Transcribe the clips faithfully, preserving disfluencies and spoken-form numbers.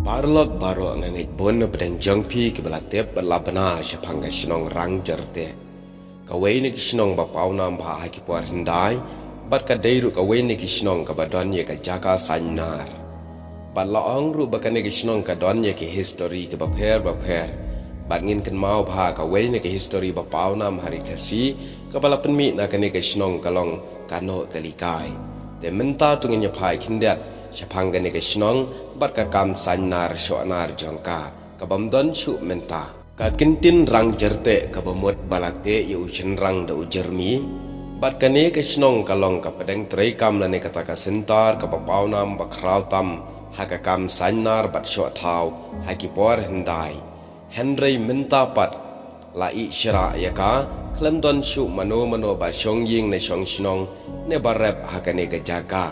Paralok baroh, nga ngeit bun na pdeng jong phi kiba la tip bad la bna shaphang ka shnong Rangjarteh, kawei na ki shnong ba pawnam bha ha ki por hyndai, bad ka dei ruh kawei na ki shnong kaba don ïa ka jaka saiñ nar. Bad la ong ruh ba kane ka shnong ka don ïa ki history kiba pher ba pher. Bad ngin kynmaw bha kawei na ki history ba pawnam ha ri Khasi kaba la pynmih na kane ka shnong ka long ka Noh Kalikai. Te mynta to ngin ïa phai khyndiat shaphang kane ka shnong bad ka kam saiñ nar shoh nar jong ka, kabym don shuh mynta. Ka kyntien Rangjarteh kaba mut ba la teh ïa u shynrang da u jyrmi. Bad kane ka shnong ka long ka pdeng treikam lane kata ka center kaba pawnam ba khraw tam ha ka kam saiñ nar bad shoh thaw ha ki por hyndai. Hynrei mynta pat la ih shrah ïa ka, khlem don shuh mano mano ba shong ïing ne shong shnong ne ba rep ha kane ka jaka.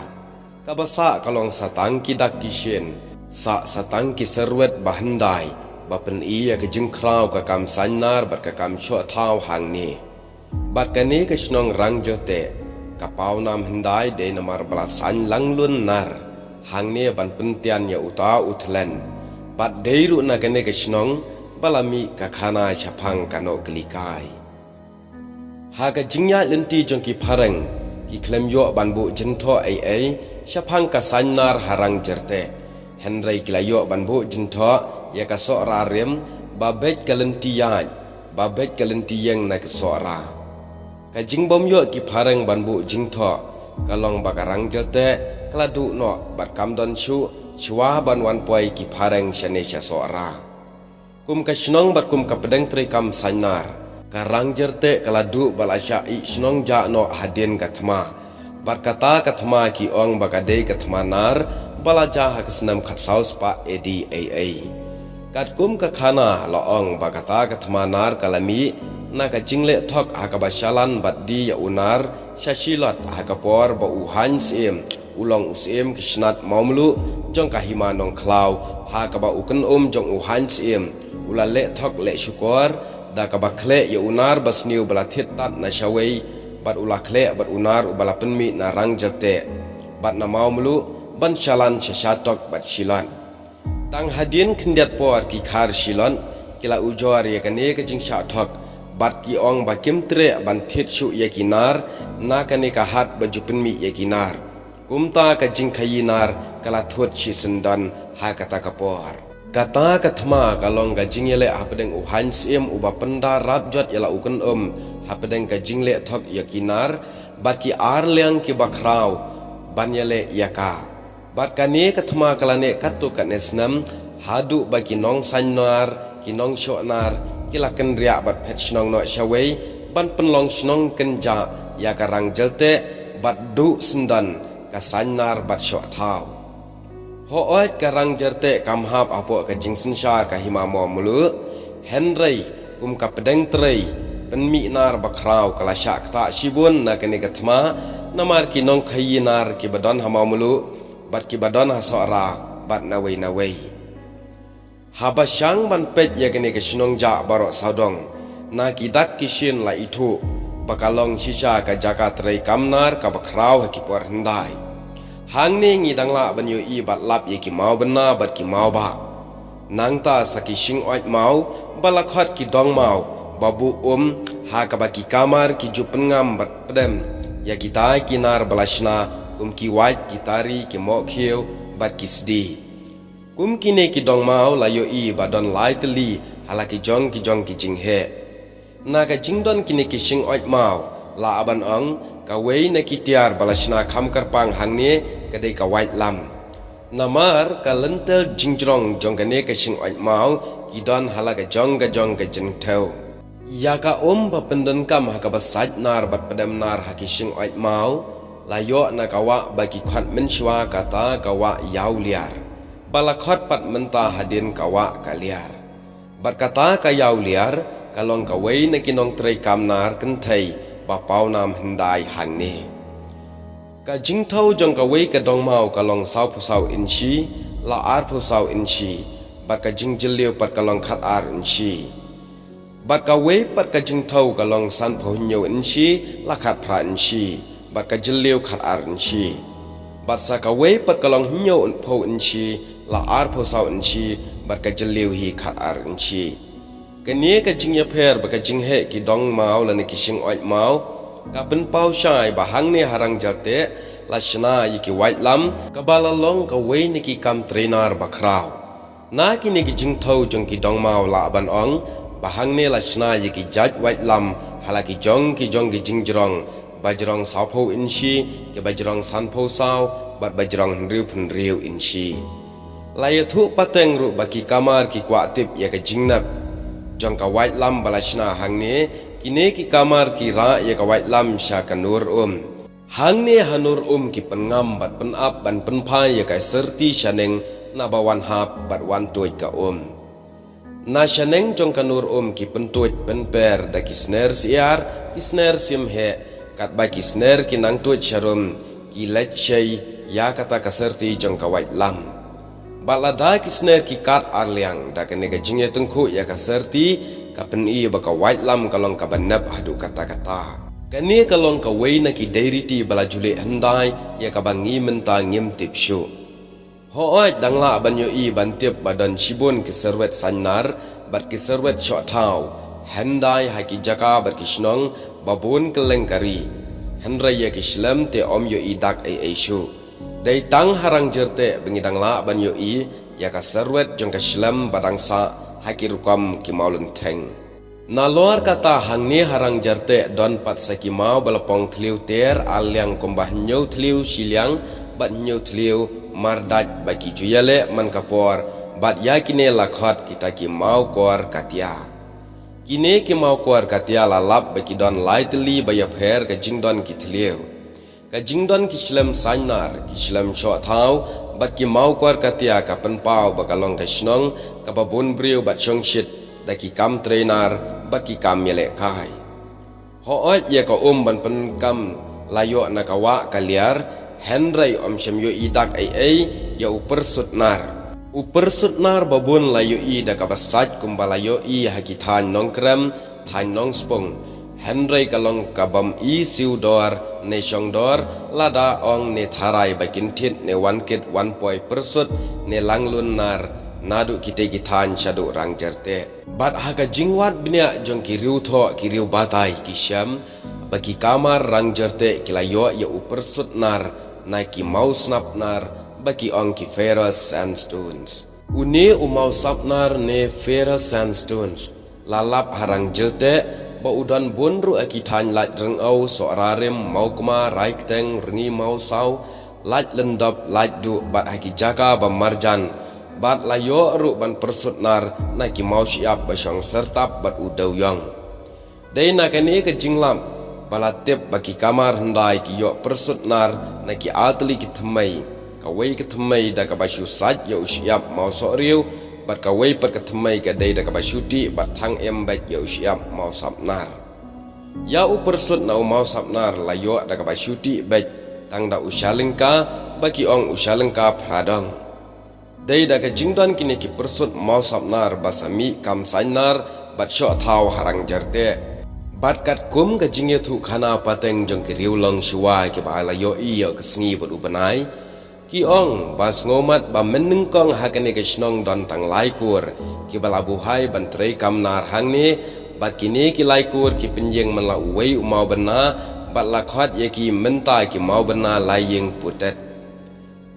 Kaba sah ka long sa tang ki dak ki shin, sah sa tang ki serwet ba hyndai ba pyni ïa ka jingkhraw ka kam saiñ nar bad ka kam shoh thaw hangne. Bad kane ka shnong Rangjarteh ka pawnam hyndai dei namar ba la saiñ lang lun nar hangne ban pyntian ïa uta u thlen. Bad dei ruh na kane ka shnong ba la mih ka khana shaphang ka Noh Kalikai. Ha ka jingïaid lynti jong ki phareng, ki khlem ïoh ban buh jynthoh ei ei shaphang ka saiñ nar ha Rangjarteh. Hynrei ki la ïoh ban buh jynthoh ïa ka Sohra rim, ba beit ka lynti ïaid, ba beit ka lynti ïeng na ka Sohra. Ka jingbym ïoh ki phareng ban buh jynthoh ka long ba ka Rangjarteh ka la duh noh bad kam don shuh shuwa ban wan poi ki phareng shane sha Sohra. Kum ka shnong bad kum ka pdeng treikam saiñ nar, ka Rangjarteh ka la duh ba la shah ih shnong jah noh hadien ka thma. Bad kata ka thma ki ong ba ka dei ka thma nar ba la jia ha ka snem khatsaw spah A D A A. Katkum ka khana la ong ba kata ka thma nar ka la mih na ka jingleh thok ha kaba shalan bad die ïa u nar sha Shilot ha ka por ba u Haiñ Syiem u long u syiem ka shnat mawmluh jong ka hima Nongkhlaw, ha kaba u kynum jong u Haiñ Syiem u la leh thok leh shukor da kaba khleh ïa u nar ba sniew ba la thied tad na shawei, bad u la khleh bad u nar uba la pynmih na Rangjarteh bad na mawmluh ban shalan sha Shatok bad Shilot. Tang hadien khyndiat por ki khar Shilot ki la ujor ïa kane ka jingshah thok, bad ki ong ba kim treh ban thied shuh ïa ki nar na kane ka hat ba ju pynmih ïa ki nar. Kumta ka jingkhaïi nar ka la thut shisyndon ha kata ka por. Kata ka thma ka long ka jingïaleh hapdeng u Haiñ Syiem uba pynda rap jot ïa la u kynum hapdeng ka jingleh thok ïa ki nar bad ki ar liang kiba khraw ban ïaleh ïa ka. Bad kane ka thma ka la neh katto katne snem, haduh ba ki nongsaiñ nar, ki nongshoh nar ki la kynriah bad phet shnong noh shawei ban pynlong shnong kynjah ïa ka Rangjarteh bad duh syndon ka saiñ nar bad shoh thaw. Hooid, ka Rangjarteh kam hap hapoh ka jingsynshar ka hima mawmluh, hynrei kum ka pdeng trei pynmih nar ba khraw ka la shah ktah shibun na kane ka thma, namar ki nongkhaïi nar kiba don ha mawmluh bad kiba don ha Sohra bad nawei nawei. Haba shang ban peit ïa kane ka shnong jah baroh sawdong, na ki dak ki shin la ithuh ba ka long shisha ka jaka treikam nar kaba khraw ha ki por hyndai. Hangne ngi dang lah ban ïohi bad lap ïa ki mawbynna bad ki mawbah. Nangta sa ki shingoid maw ba la khot ki dong maw ba buh um, ha kaba ki kamar ki ju pynngam bad pdem ïa kita ki nar ba la shna kum ki wait, ki tari, ki mohkhiew bad ki sdi. Kum kine ki dong maw la ïohi ba don lai tylli ha la ki jong ki jong ki jingheh. Na ka jingdon kine ki shingoid maw, lah ban ong kawei na ki tiar ba la shna kham kyrpang hangne ka dei ka waitlam. Namar ka lynter jingjrong jong kane ka shingoid maw ki don ha la ka jong ka jong ka jingthew. Ïa ka um ba pyndonkam ha kaba sait nar bad pdem nar ha ki shingoid maw la ïoh na ka wah ba ki khot mynshuwa, kata ka wah Ïawliar, ba la khot pat mynta hadien ka wah Kaliar. Bad kata ka Ïawliar ka long kawei na ki nongtreikam nar kynthei ba pawnam hyndai hangne. Ka jingthew jong kawei ka dong maw ka long sawphew saw inshi la arphew saw inshi, bad ka jingjylliew pat ka long khatar inshi. Bad kawei pat ka jingthew ka long sanphew hynñiew inshi la khatphra inshi, bad ka jylliew khatar inshi. Bad sa kawei pat ka long hynñiewphew inshi la arphew saw inshi, bad ka jylliew hi khat ar inshi. Kane ka jingïapher bad ka jingheh ki dong maw lane ki shingoit maw, ka pynpaw shai ba hangne ha Rang Jarteh, la shna ïa ki waitlam, kaba la long kawei na ki kam trei nar bakhraw. Na kine ki jingthew jong ki dong maw lah ban ong, ba hangne la shna ïa ki jait waitlam, ha la ki jong ki jong ki jingjrong, ba jrong sawphew inshi, ki ba jrong sanphew saw, bad ba jrong hynriewphew hynriew inshi. La ïathuh pateng ruh ba ki kamar ki kwah tip ïa ka jingnep jong ka waitlam ba la shna hangne, kine ki kamar ki rah ïa ka waitlam sha ka nur um. Hangne ha nur um ki pynngam bad pynap ban pynphai ïa ka syrti shaneng naba wan hap bad wan tuid ka um. Na shaneng jong ka nur um ki pyntuid pynper da ki sner syiar, ki sner sim heh, katba ki sner ki nang tuid sharum, ki leit shei ïa kata ka syrti jong ka waitlam. Bad lada ki sner ki kat arliang, da kane ka jingïatyngkhuh ïa ka syrti, ka pyni ba ka waitlam ka long kaba nep haduh katta katta. Kane ka long kawei na ki dei riti ba la ju leh hyndai, ïa kaba ngi mynta ngim tip shuh. Hooid, dang lah ban ïohi ban tip ba don shibun ki syrwet saiñ nar, bad ki syrwet shoh thaw, hyndai ha ki jaka bad ki shnong ba bun kylleng ka ri. Hynrei ïa ki shlem te ym ïohi dak ei ei shuh. Dei tang ha Rang Jarteh ba ngi dang lah ban ïohi ïa ka syrwet jong ka shlem ba dang sah ha ki rukom ki mawlyntheng. Nalor kata, hangne ha Rang Jarteh don pat sa ki maw ba la pong thliew ter arliang kumba hynñiew thliew shiliang bad hynñiew thliew mardait ba ki ju ïaleh man ka por, bad ïa kine la khot kita ki maw kor katia. Kine ki maw kor katia la lap ba ki don lai tylli ba ïapher ka jingdon ki thliew. Ka jingdon ki shlem saiñ nar, ki shlem shoh thaw, bad ki maw kor katia ka pynpaw ba ka long ka shnong kaba bun briew bad shongshit da ki kam trei nar bad ki kam ïalehkai. Hooid, ïa ka um ban pynkam la ïoh na ka wah ka liar, hynrei ym shym ïohi dak ei ei ïa u pyrsut nar. U pyrsut nar ba bun la ïohi da kaba sait kumba la ïohi ha ki thaiñ Nongkrem, thaiñ Nongspung. Hynrei ka long ka bym i siew dor ne shong dor, lada ong ne tharai ba kin thied ne wan kit wan poi pyrsut ne langlun nar naduh kitei ki thaiñ shaduh Rang Jarteh. Bad ha ka jingwad bniah jong ki riew thoh ki riew batai ki shem ba ki kamar Rang Jarteh ki la ïoh ïa u pyrsut nar na ki maw snap nar ba ki ong ki Ferrous Sandstones. Une u maw sap nar ne Ferrous Sandstones la lap ha Rang Jarteh ba u don bun ruh ha ki thaiñ Laitryngew, Sohrarim, Mawkma, Raikhteng, Rngiew Mawsaw, Laitlyndop, Laitduh bad ha ki jaka ba marjan, bad la ïoh ruh ban pyrsut nar na ki maw shyiap ba shong syrtap bad u dewïong. Dei na kane ka jinglap ba la tip ba ki kamar hyndai ki ïoh pyrsut nar na ki artylli ki thymmei. Kawei ka thymmei da kaba shu sait ïa u shyiap maw sohriew, bad kawei pat ka thymmei ka dei da kaba shu tih bad thang em beit ïa u shyiap maw sap nar. Ïa u pyrsut na u maw sap nar la ïoh da kaba shu tih beit tang da u shalyngka, ba ki ong u shalyngka phradong. Dei da ka jingdon kine ki pyrsut maw sap nar ba sa mih kam saiñ nar bad shoh thaw ha Rang Jarteh. Bad katkum ka jingïathuh khana pateng jong ki riew long shuwa kiba la ïohi ïa ka sngi bad u bnai, ki ong ba sngewmat ba mynnyngkong ha kane ka shnong don tang lai kur kiba la buhai ban trei kam nar hangne, bad kine ki lai kur ki pynïeng man la uwei u maw bynna, bad la khot ïa ki mynta ki maw bynna lai ïing putet.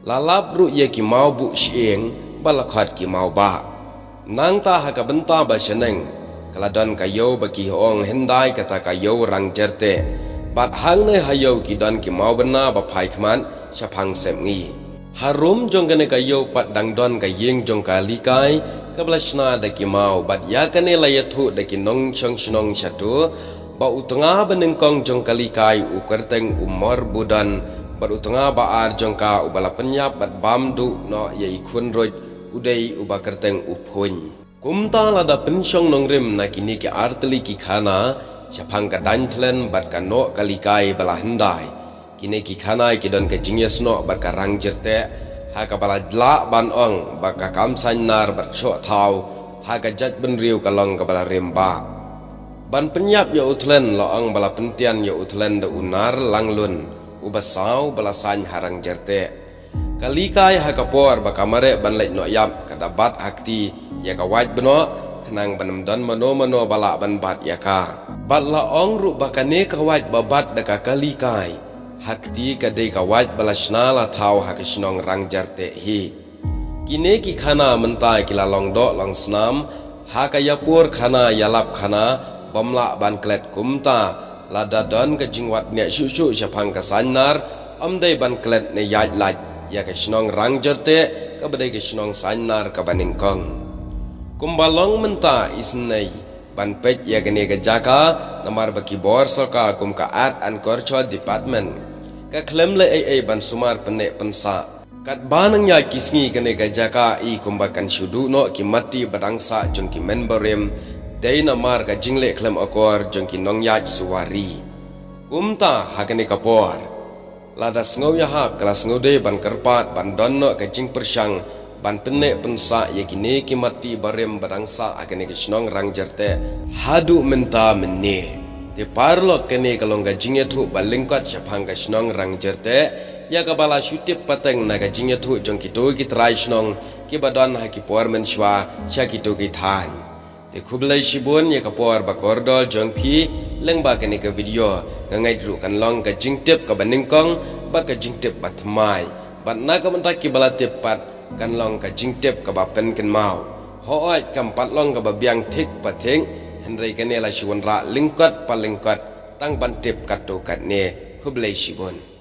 La lap ruh ïa ki maw buh shyieng ba la khot ki maw bah. Nangta ha ka bynta ba shaneng ka la don ka ïew ba ki ong hyndai kata ka ïew Rang Jarteh. Bad hangne ha ïew ki don ki maw bynna ba phai khmat shaphang sepngi. Harum jong kane ka ïew pat dang don ka ïing jong ka likai kaba la shna da ki maw, bad ïa kane la ïathuh da ki nongshong shnong shato ba u tnga ba nyngkong jong ka likai u kyrteng u Mor Budon, bad u tnga ba ar jong ka uba la pynïap bad bam duh noh ïa i Khunruit u dei uba kyrteng u Phuiñ. Kumta lada pynshong nongrim na kine ki artylli ki khana shaphang ka daiñ thlen bad ka noh ka likai ba la hyndai, kine ki khana ki don ka jingïasnoh bad ka Rang Jarteh, ha kaba la lah ban ong ba ka kam saiñ nar bad shoh thaw ha ka jaitbynriew ka long kaba la rim bah. Ban pynïap ïa u thlen la ong ba la pyntian ïa u thlen da u nar langlun uba saw ba la saiñ ha Rang Jarteh. Ka likai ha ka por ba ka mareh ban leit noh ïap ka da bat ha kti ïa ka wait bnoh, khnang ban ym don mano mano ba lah ban bat ïa ka. Bad la ong ruh ba kane ka wait ba bat da ka ka likai ha kti ka dei ka wait ba la shna la thaw ha ka shnong Rangjarteh hi. Kine ki khana mynta ki la long doh long snam ha ka ïapor khana ïalap khana bym lah ban klet. Kumta lada don ka jingwad bniah shuh shuh shaphang ka Saiñnar, ym dei ban klet ne ïaid lait ïa ka shnong Rangjarteh kaba dei ka shnong Saiñnar kaba nyngkong. Kumba long mynta isynei ban peit ïa kane ka jaka, namar ba ki bor sorkar kum ka Art and Culture Department ka khlem leh ei ei ban sumar pynneh pynsah. Katba nang ïaid ki sngi kane ka jaka i kumba kan shu duh noh ki matti ba dang sah jong ki men barim, dei namar ka jingleh khlem akor jong ki nongïaid suwari. Kumta ha kane ka por, lada sngew ïahap ka la sngewdei ban kyrpad ban don noh ka jingpyrshang ban pynneh pynsah ïa kine ki matti barim ba dang sah ha kane ka shnong Rangjarteh haduh mynta mynne. Te paralok, kane ka long ka jingïathuh ba lyngkot shaphang ka shnong Rangjarteh, ïa kaba la shu tip pateng na ka jingïathuh jong kito ki trai shnong kiba don ha ki por mynshuwa sha kito ki thaiñ. Te khublei shibun ïa ka por ba kordor jong phi lyngba kane ka video. Nga ngeit ruh kan long ka jingtip kaba nyngkong bad ka jingtip ba thymmai. Bad na ka bynta kiba la tip pat kan long ka jingtip kaba pynkynmaw. Hooid, kam pat long kaba biang thik pa thik, hynrei kane la shu wanrah lyngkot pa lyngkot tang ban tip katto katne. Khublei shibun.